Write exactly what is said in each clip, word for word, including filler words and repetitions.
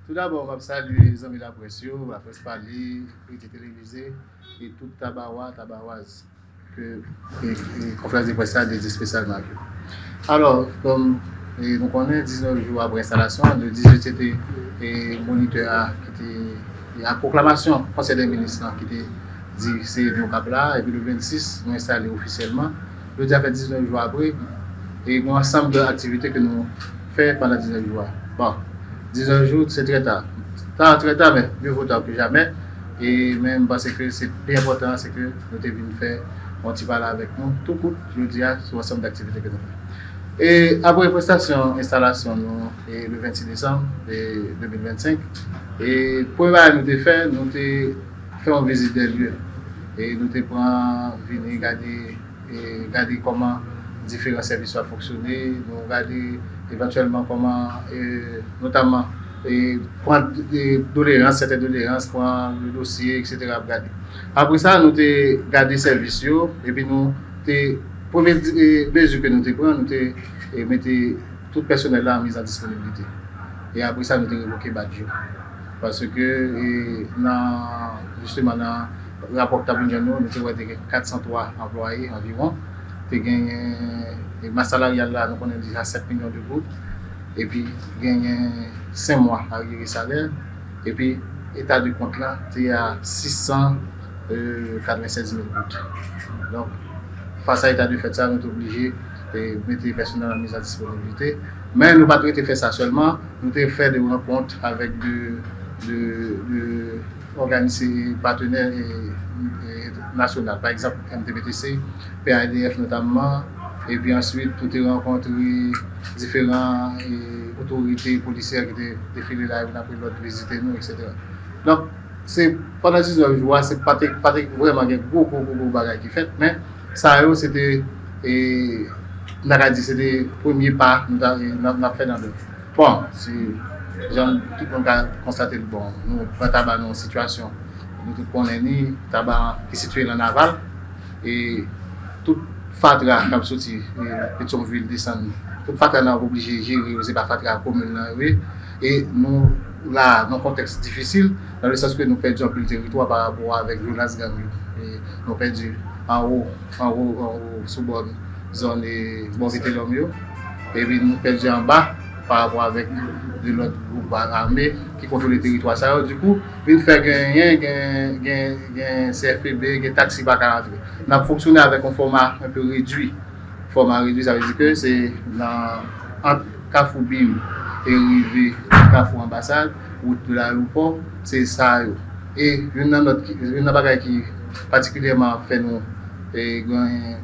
Toudabò, m ap salye zanmi laprès yo, Laprès Pale, Rete Televize, e tout Tabawa, Tabawaz ke e, e, konferans de près sa dedye espesyalman ak yo. Alò, kòm e, nou konnen, diznèf jou apre enstalasyon an, le dizuit se te e, monitè a ki te, e, ak pwoklamasyon Konsèy dè Minis lan ki te di se nou k ap la, epi le vennsis, nou enstale ofisyèlman. Jodi a fè diznèf jou apre, e gen yon ansanm de aktivite ke nou fè pandan diznèf jou a. Bon, diznèf jou, se trè ta. Ta, trè ta, men mieux vaut tard que jamais. E men m panse ke se pi enpòtan, se ke nou te vin fè yon ti pale avèk nou, tou kout, jodi a, sou ansanm de aktivite ke nou fè. E apre prestasyon enstalasyon nou, e le vennsis desanm, e de mil vennsenk, e premye bagay nou te fè, nou te fè yon vizit de lye. E nou te pran, vini gade, e gade kòman diferan sèvis yo ap fonksyone, nou gade evantyèlman kòman, e notaman, e pran de, doleyans, sèten doleyans, pran le dosye, etsetera, ap gade. Apre sa, nou te gade sèvis yo, epi nou te, premye di- e mezi ke nou te pran, nou te e mete tout pèsonèl la an miz an disponibilite. E apre sa, nou te revoke badj yo. Paske e, nan, jisteman, nan rapò k t ap vin jwenn nou, nou te wè te gen kat san twa anplwaye anviwon. Te genyen, e mas salaryal la, nou konnen li a sèt milyon de goud. Epi genyen senk mwa aryere salè. Epi eta de kont la te a sis san katrevensèz mil goud. Donk, fas a eta de fèt sa, nou te oblije e, mete pèsonèl an miz an disponibilite. Men nou pa t rete fè sa sèlman, nou te fè de rankont avèk de, de, de òganis e patenè e, e nasyonal, pa egzanp M T P T C, P A D F notamman, epi answit nou te rankontre diferan e, otorite polisyè ki te defile la youn apre lòt, vizite nou, etsetera. Donk, se pandan diznèf jou a, se pa te, pa te vrèman gen gwo, gwo, gwo, gwo bagay ki fèt, men sa yo, se te, e, n a ka di, se te premye pa nou ta, n ap, n ap fè nan lòt. Bon, se jan tout moun ka konstate l, bon, nou pran Taba nan yon sitiyasyon nou tout konnen ni, Taba ki sitiye nan Naval, e tout fatra k ap soti e, Petyonvil desann, tout fatra nan ap oblije jere yo, se pa fatra komin nan yo ye. E nou la nan kontèks difisil, nan le sans ke nou pèdi anpil teritwa pa rapò avèk vyolans gang yo. E nou pèdi anwo, anwo, anwo sou bòn zòn e bò Vitelòm yo. Epi nou pèdi anba pa rapò avèk de lòt gwoup ame ki kontwole teritwa sa yo. Dikou, vin fè genyen, gen, gen, gen C F P B, gen taksi pa ka rantre. N ap fonksyone avèk yon fòma enpe redwi. Fòma redwi, sa vle di ke se nan, ant Kafou Bim e rive Kafou Anbasad, wout de layewopò, se sa yo. E youn nan lòt ki, youn nan bagay ki patikilyèman fè nou e, gen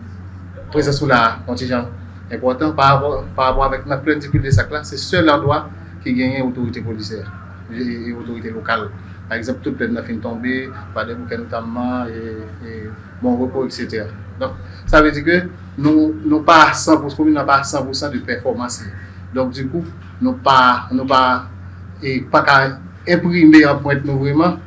prezans nou la yon ti jan enpòtan pa rapò, pa rapò avèk nan plèn di Cul-de-Sac la, se sèl andwa ki genyen otorite polisyè e, e otorite lokal. Pa egzanp, tout plèn nan fin tonbe, Kwadèboukè notamman, e, e Bon Repo, etsetera. Donk, sa vle di ke nou, nou pa san pou san, komin nan pa san pou san de pèfòmans li. Donk, dikou, nou pa, nou pa, e, pa ka enprime anprent nou vrèman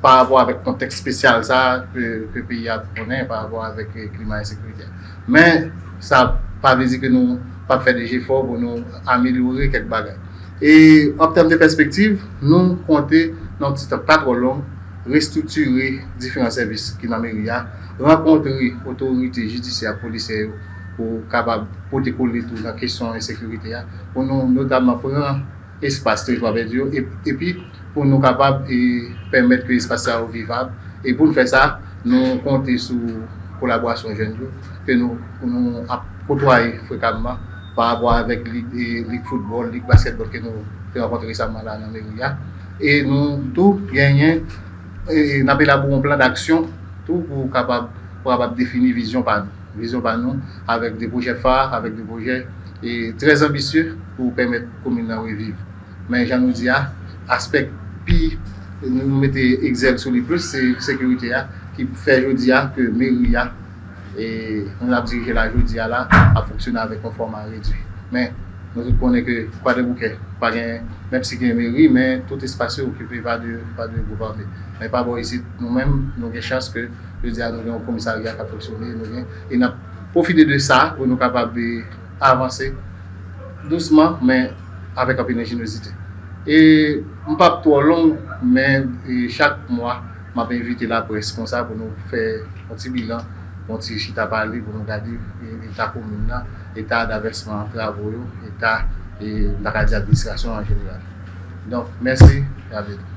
pa rapò avèk kontèks espesyal sa ke, ke peyi a konnen, pa rapò avèk e, klima ensekirite a. Men, sa pa vle di ke nou p ap fè de jefò pou nou amelyore kèk bagay. E an tèm de pèspektiv, nou konte nan yon ti tan pa twò long, restriktire diferan sèvis ki nan meri a, rankontre otorite jidisyè ak polisyè yo pou kapab pote kole tou nan kesyon ensekirite a, pou nou notamman pran espas teritwa pèdi yo, e- epi pou nou kapab e pèmèt ke espas sa yo vivab. E pou n fè sa, nou konte sou kolaborasyon jèn yo, ke nou, nou ap kotwaye frekamman pa rapò avèk lig, e, lig foutbòl, lig baskètbòl ke nou te rankontre resaman la nan meri a. E nou tou genyen, e, n ap elabore yon plan d'aksyon tou pou kapab, pou kapab defini vizyon pa nou. Vizyon pa nou avèk de pwojè fa, avèk de pwojè e, trè anbisye pou pèmèt komin nan reviv. Men jan nou di a, aspè pi nou mete egzèl sou li plis, se sekirite a, ki fè jodi a ke meri a, e, nou ap dirije la jodi a la, ap fonksyone avèk yon fòma redwi. Men, nou tout konnen ke Kwadèboukè pa gen, menm si gen meri, men tout espas yo okipe pa de, pa de gwoup ame. Men pa bò isit, nou menm, nou gen chans ke jodi a nou gen yon komisarya k ap fonksyone, nou gen, e n ap pwofite de sa pou nou kapab e, avanse dousman, men avèk anpil enjenyozite. E m p ap twò long, men e, chak mwa, m ap envite laprès konsa pou nou fè yon ti bilan, yon ti chita pale pou nou gade e, eta komin nan, eta davèsman travo yo, eta, e, m ta ka di administrasyon an jeneral. Donk, mèsi, e a byento.